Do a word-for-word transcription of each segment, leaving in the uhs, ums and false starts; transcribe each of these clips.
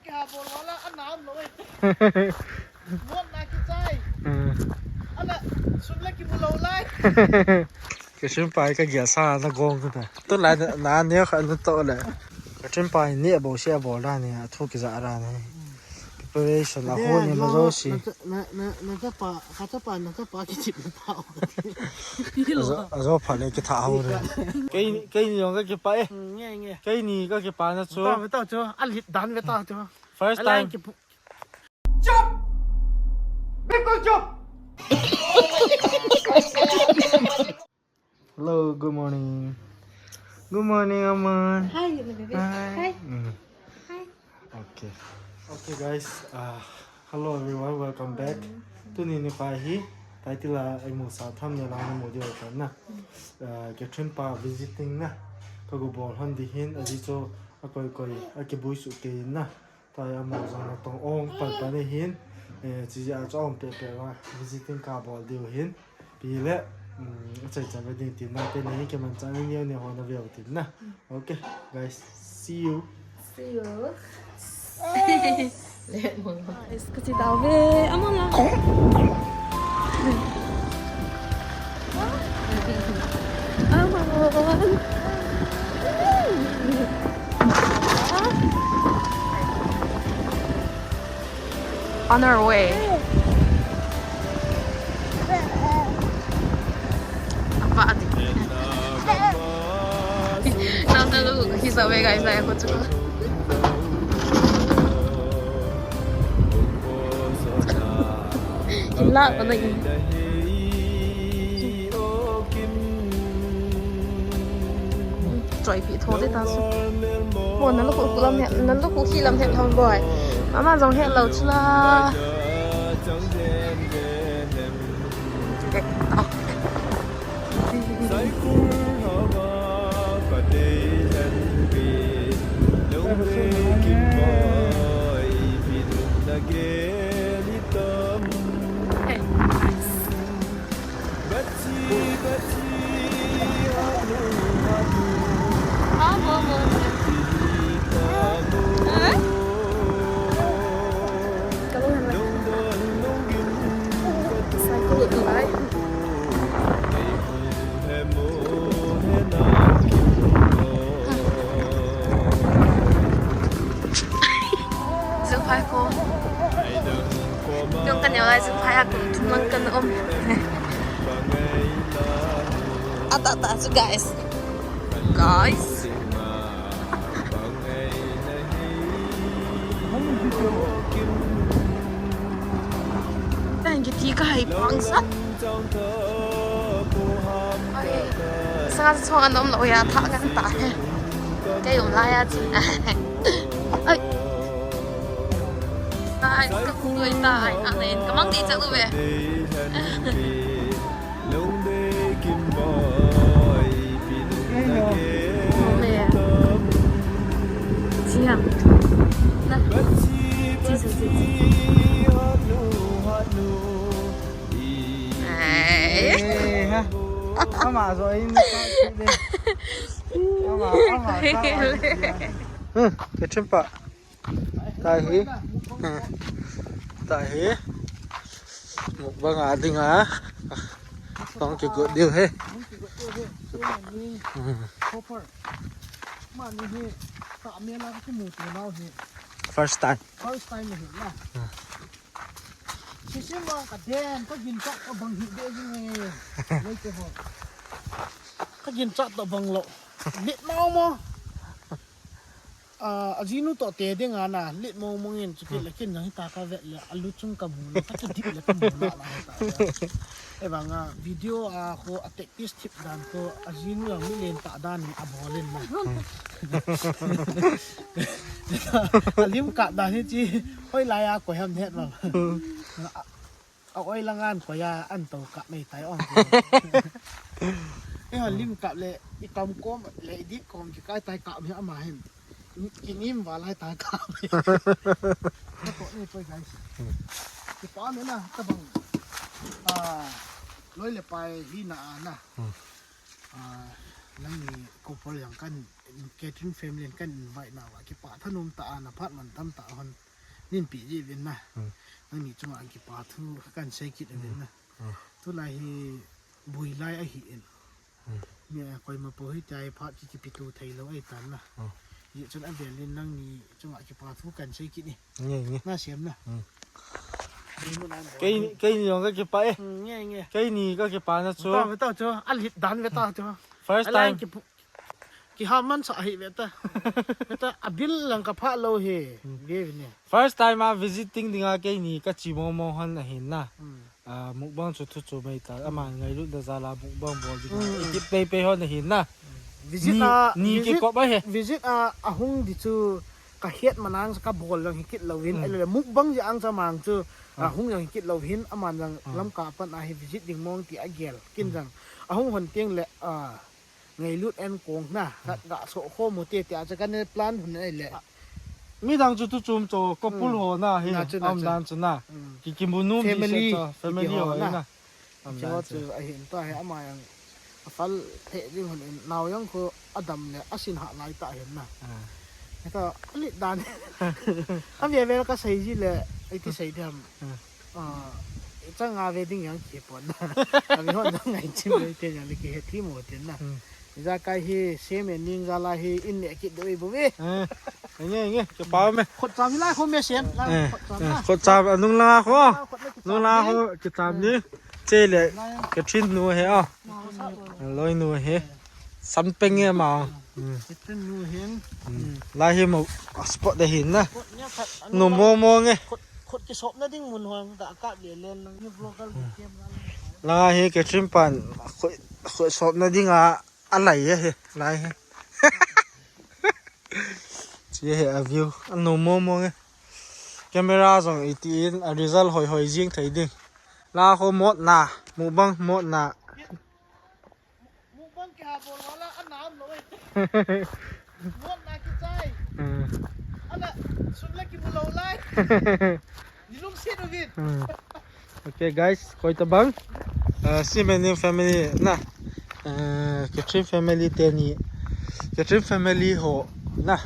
Kiha bol wala anam lo eh. Muat na kichai. Hmm. Ala, sum la kimu lo lai. Ka shrimp pa ka gia sa na gong ka ta. Tu lai na, na ne kha na to le. Ka shrimp pa ni a bo si a bo la ni, a thu kija ra ni. Preparation la ho ni ma zo si. Na, na, na, na ta pa, ka ta pa, na ta pa ki chip na pa. A zo, a zo pha le ki tha ho le. Kei, kei ni jong ka ki pa eh. Nge, nge. Kei ni ka ki pa na chu. Ta, ta chu. A lit dan ve ta chu. First time. Chup! Bilkul chup! Hello, good morning. Good morning, Aman. Hi, baby. Hi. Hi. Mm. Hi. Okay. Okay, guys. Uh, hello, everyone. Welcome back. Tuni nikho hi, title a imu sa thumbnail a namu diu ahi na. Uh, Catherine pa visiting na. Ka go bol hon ding ahin, ajeh chu akoi koi, akibui su te na. Tua hi amaho jong natong ong pan pan ahin, eh, chuti a chu aum peh peh uva, visiting kabol diu ahin, ipi le, um, achai chan ve ding tina te nei kimanchah neo neo ho na veu tin na. Okay, guys, see you. See you. Guys, ka che tau ve, Aman la. Aman. On our way. Apa ati? Nang talu, he's away, guys. Saya ko chuko. Kinlah ko na in. Choi pi tho te ta su. Mo na lo ko lam he, na lo ko khi lam he thong boy. Mama jong he lo chu la. Zingphai ko. Yung kanya lai zingphai akong tumang kan om. Ata, ata, so guys. Guys. Tang kiti ka hai pang sa. Ai, sa chong an om lo ya tha kan ta he. Kei um la ya chi. Ai. Ai, ka ku doi ta ai, ang nen, ka mang di chak lu ve. Siam. Chi, chi, chi, chi. Ai. Eh, ha. Ama zo in. Ama, ama. Huh, ka chimpa. Tahi. Tahi. Mukbang a ding a. Tong kigot diu he. First time. First time hi na. Sisi ma ka den, ka ginchat to bang hi de jing e. Lei te ho. Ka ginchat to bang lo. Mit mau mo. Ah, ajinu to te ding a na, lit mong mong in, chukit le kin jang hita ka vet le, alu chung ka mu le, ka chu dip le ka mu la la hita. E bang a, video a ko a tek pis thip dan ko, ajinu jang mi len ta dan in a bol in na. A lim kap dan hi chi, hoi lai a ko hem het bang. A, a oi lang an ko ya an to kap mei tai ong. E ha lim kap le, i kam kom le, i dip kom ki kai tai kap mi ama hin. Kinim val hai ta ka. Ko ni poi guys. Kipa me na tabang. Ah, loi le pai hi na a na. Ah, nang ni couple yang kan Catherine family kan invite nauva kipa thanom tah a, na phat man tam tah hon nin pi ji vin na. Hmm. Nangni chunga kipa thu kan sei kit vin na. Hmm. Tulai hi bui lai ahi in. Hmm. Ni a koima po hi tai phat ki kipi tu thei lo ai tan na. Hmm. Ye chun a velin nangni chunga kipa thu kan sei kit ni. Nge, nge. Na siam na. Hmm. Ni mu nan bo. Kei, kei ni jong ka kipa e. Hmm, nge, nge. Kei ni ka kipa na chu. Beta, beta chu. A lit dan beta chu. First time. Kipu-, kiha man sa hi beta. Beta a bil lang ka pha lo hi. Hmm. Ve ni. First time a visiting dinga kei ni ka chi mo mo han ahin na. Hmm. Ah, mukbang chu thu chu mai ta. Ama ngailut da jala mukbang bol dinga. Hmm. Ikit pei pei hon ahin na. Visit ni, a, ni visit, kikop a he. Visit a, a hung di chu ka hiat manang sa ka bol lang hi kit lo vin. Hmm. Ai le mukbang ji ang cha mang chu, a, hmm, hung lang hi kit lo vin. Aman lang, hmm, Lamka pan a hi visit ding mong ti a gel. Kin, hmm, jang. A hung hon tiang le, a, ngailut en kong na, khat ga so kho mo te te a cha kan plan hun ai le. Midang chu tu chum cho couple, hmm, ho na hi, na chu, na am chu. Dan chu na. Hmm. Ki kimu num di family, se cho, family ho na. Na. Am chu dan chu. Ahin ta he ama yang a fal the ding hun in nau yang khu adam le a sin ha lai ta hin na. Ah. Ka a lit dan. A ve ve ka sei ji le, ai ti sei diam. Ah. Ah, chang a ve ding yang ki pon na. A mi hon ngai chim le te yang le ki he thi mo te na. Hmm. Ijakai hi, sem e ning jala hi, in ne kit doi bu ve. Eh, nge, nge, kipa me. Khut cham hi lai khu me sem, lai, eh, khut cham, eh, na. Khut cham, nung la khu. Khut la kicham. Nung la ni. Khu, kicham ni. Che le, lai. Catherine nu he a. Na, sa. Loi nu he. Sam peng e ma. Hmm. Catherine nu he. Hmm. Lai hi mo, spot de hin na. Khut nia khat, nu mo mo nge. Khut, khut kisop na ding mun hong, da ka le len nang ni vlog kal kem la. La hi Catherine pan, khut, khut sop na ding a. A lai e he, lai he. Chi he a view, a nu mo mo nge. Camera jong iti in, a result hoi hoi jing thei ding. La ho mot na, mukbang mot na. Mukbang ki ha bol wala, a nam lo e. Mot na ki chai. Hmm. Ala, sum le ki mu lo lai. Ni lungset uvin. Hmm. Okay, guys, koi tabang. Uh, Simening family na. Uh, Catherine family teni. Catherine family ho na.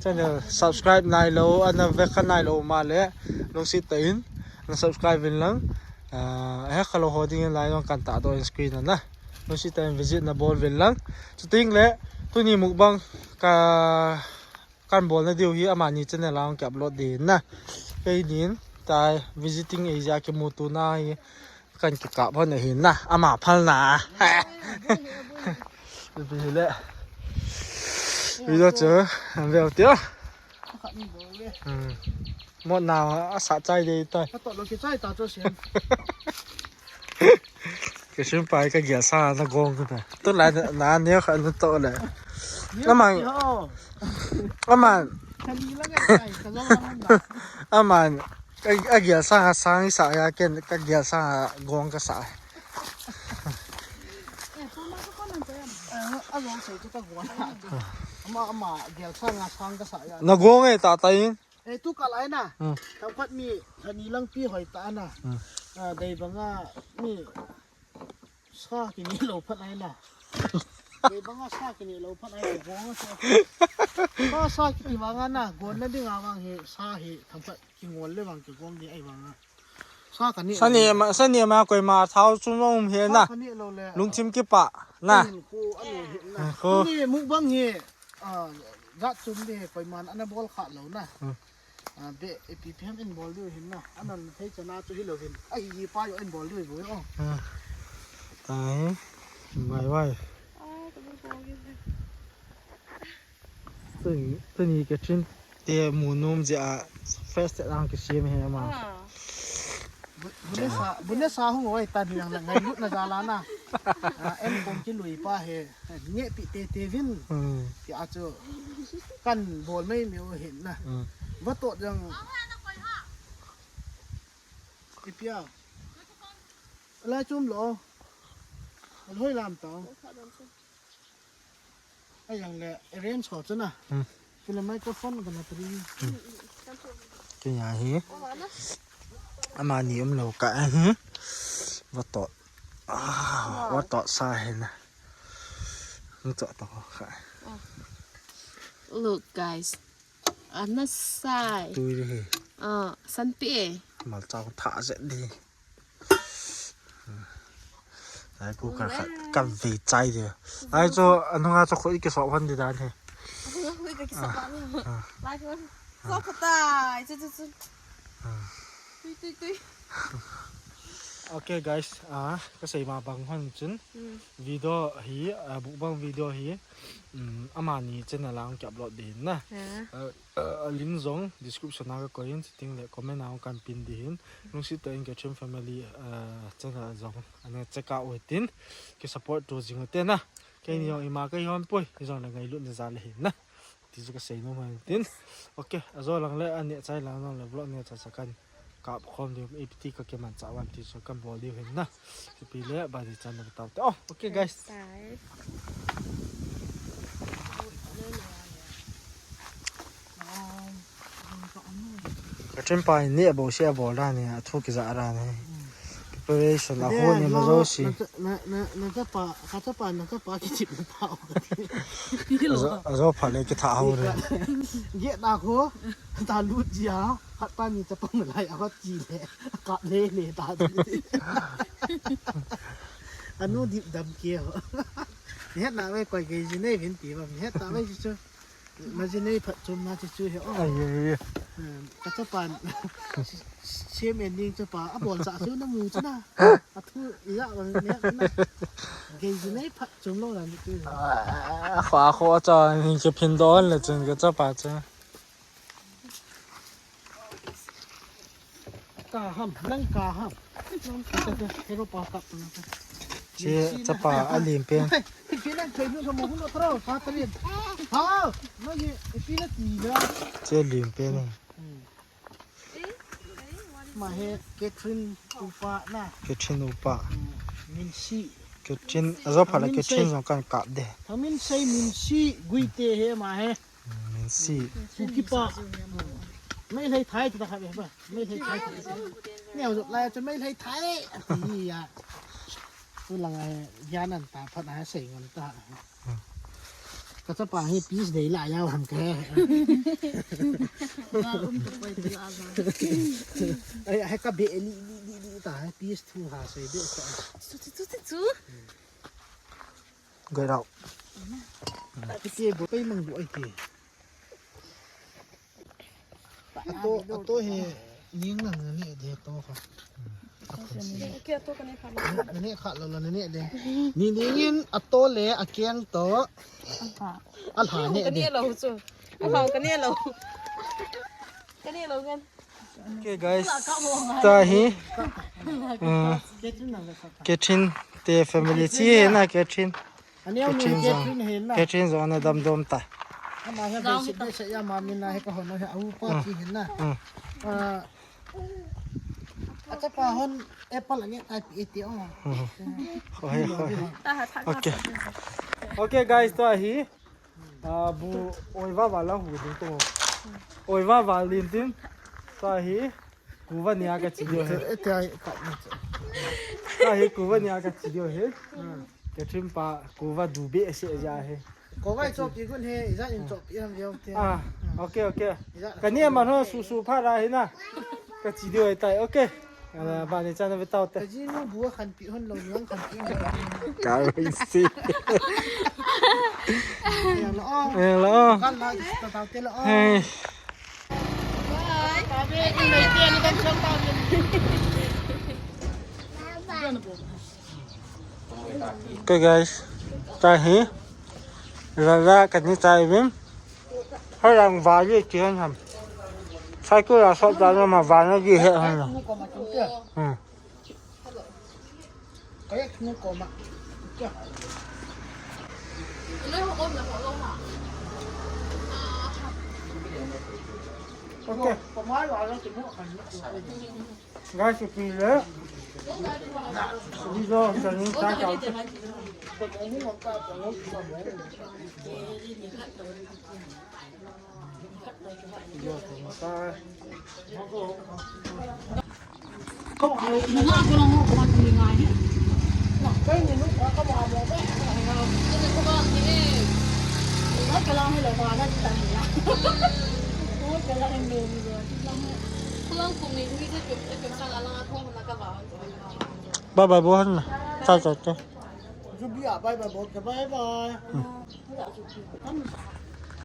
Channel subscribe nai lo, ana ve kha nai lo ma le. Lungset tah in. Ana subscribe vin lang. Uh, he kha lo ho ding lai long kan ta do in screen na. Lungset tah in visit na bol vin lang. Chuting le, tuni mukbang ka kan bolna diu hi amani channel a hung ki upload ding na. Kei din tai visiting area kimuto na hi kan kikap hon ahi na. Ama phalna. Bi le. Video chu an veu tia. Hmm. Mot na a sa chai dei tai. Ka to lo ki chai ta chu sian. Ka sim pai ka gel sa na gong ka ta. Tu lai na, na ne kha na to le. Aman. Aman. Aman. Ka, a gel sa sang sa ya ken ka gel sa gong ka sa. Ama, ama gel sa nga sang ka sa ya. Na gong e ta ta in. Eh, tu ka lai na. Hmm. Tau khat mi, thani lang pi hoi ta na. Hmm. Ah, dei banga mi sa ki ni lo phat ai na. Dei banga sa ki ni lo phat ai na. Gong sa. Sa, sa ki banga na. Gonna ding a bang hi, sa hi, thang phat ki ngol le bang ki gong di ai banga. Sa ka ni. Sa ni ma, sa ni ma koi ma thao chu nom he na. Sa ka ni lo le. Lungthim kipa na. Ko, ano hi na. Ko. Ni mukbang hi. Ah, jat chum di he, koiman ana bol kha lo na. Hmm. Ah, be, ipi pi ham in bol diu hin na. Ana thei chana chu hi lo hin. Ahi hi pa yo in bol diu bo yo. Hmm. Tai. Bye bye. Ah, ka bol bol ge. Tuni, tuni ka chin te mu nom je a first lang ki sim he ma. Ah. Bu-, bune sa, bune sa hung oi ta ni lang ngai lut na jala na. Ah, em kong ki lui pa he. Nge pi te te vin. Hmm. Ki a chu kan bol mai mi u hin na. Hmm. Va to jang. Ipia. Ala chum lo. Al hoi lam ta. Ai yang le arrange ho chu na. Hmm. Kile microphone ka na tri. Hmm. Kei ya hi. Amani um lo ka. Hmm. Va to. Ah, va to sa he na. Hung chah tong kha. Ah. Look, guys. Ana sai. Tui hi. Ah, sanpi e. Malcha tha zet di. Ai, ku ka kha, ka ve chai di. Ai, cho, anunga cho khoi ke so hon di dan he. Khoi ke so hon. Ah. Lai ko. So phatai, chu, chu, chu. Ah. Tui, tui, tui. Okay, guys, ah, ka sei ma bang hon chun. Hmm. Video hi, ah, mukbang video hi, um, amani channel a hung ki upload di hin na. Ah. Ah, ah, link jong description a ka koi in, chuteng le comment a hung kan pin di hin. Lungset tah in Catherine family, ah, channel jong ana check out u hitin, ki support to jing u te na. Keini jong ima ka hon poi, jong le ngailut na jal le hin na. Ti chu ka sei nom hon tin. Okay, ajo lang le, aneh chai lang jong le vlog neh chacha kan kap khom diu, ipi ti ka kimanchah uvem ti chu kan bol diu hin na. Ipi le, bani chan na tau te. Oh, okay, guys. Bye. Catherine pa in neh bou se abol dan hi, athu kija dan hi. Preparation a hon ni ma jo si. Na, na, na chapa, ka chapa, na chapa kichep na pa o ka ti. Ajo, ajo phat le kitha ho re. Ge na ko, ta lut ji a, khat pa ni chapang lai, a khat chi le, kap le le ta. Anu dip dam ke ho. Ni het na ve koi ke ji nei vin ti ba, ni het ta ve ji chu. Maji nei phatchomna chu chu hi o. Ai, ai, ai. Hmm, ka chapa, same ending chapa, abol sa chu na mu chu na. Athu ija bang ne na. Gei ji nei phatchom lou na chu. Ah, kho kho cha ni ke phin don le chun ka chapa cha. Ka ham, nang ka ham. Hero pa kap na. Che chapa a lim pen. Ipi nang thei nu ka mo hu lo tro, pa ta lim. Ha, ma ye, ipi na ti ga. Che lim pen. Hmm. Ma he Catherine upa na. Catherine upa. Hmm. Minsi. Catherine, ajo pha la Catherine jong kan kap de. Thamin sei Minsi, Guite he ma he. Minsi. Kuki pa. Meitei Thai ta kha be ba. Meitei Thai ta. Neo jop lai chu Meitei Thai. Ati ya. Tu lang ai, ya nan ta phat a sei ngon ta. Ka chapa hi peace dei la ya ham ke. Ai, hai ka be ni, ni, ni, ni ta, hai peace thu ha sei be sa. Chu, chu, chu, chu, chu. Gai rau. Ati ke bo pai mang bo ai ke. Ato, ato he ning lang ne de to kha. Ke ato ka ne kha lo. Ne kha lo la ne de. Ni ning in ato le akeng to. Alha ne de. Ka ne lo chu. Alha ka ne lo. Ka ne lo gan. Okay, guys, ta hi, uh, Catherine te family chi hi na, Catherine. Catherine jong, Catherine jong ana damdom ta. Ama he be se, be se ya ma min na he ka hon he a upa chi hi na. Mm. Ah, a chapa hon apple ange tai pi ti o. Mm. Hoi, hoi. Okay. Okay, guys, ta hi. Ah, bu oiva vala hu ding to. Oiva val din tin. Ta hi kuva nia ka chi dio he. Ta hi kuva nia ka chi dio he. Catherine pa kuva du be se ja he. Ko vai chopi gun he, ija in chopi ham veu te. Ah, okay, okay. Ka ni ma ho su su pha ra hi na. Ka chi dio tai, okay. Ala, bani chan ve tau te. Ka ji nu bu khan pi hon lo, nuang khan pi hon lo. Ka ro isi. Yang lo. Yang lo. Kan la ta tau te lo. Hey. Bye. Ka ve ni le te ni kan chang ta ni. Okay, guys. Ta hi. Rara ka ni chai vin. Hoi lang vali ki han ham. Sai ku la sot da no ma vana di he han. Hmm. Okay. Guys, ipi le. Video sa ni sa ka. Video sa ni sa. Bye bye, Bohan. Chao, chao, chao. Zubia, bye bye, Bohan. Bye bye.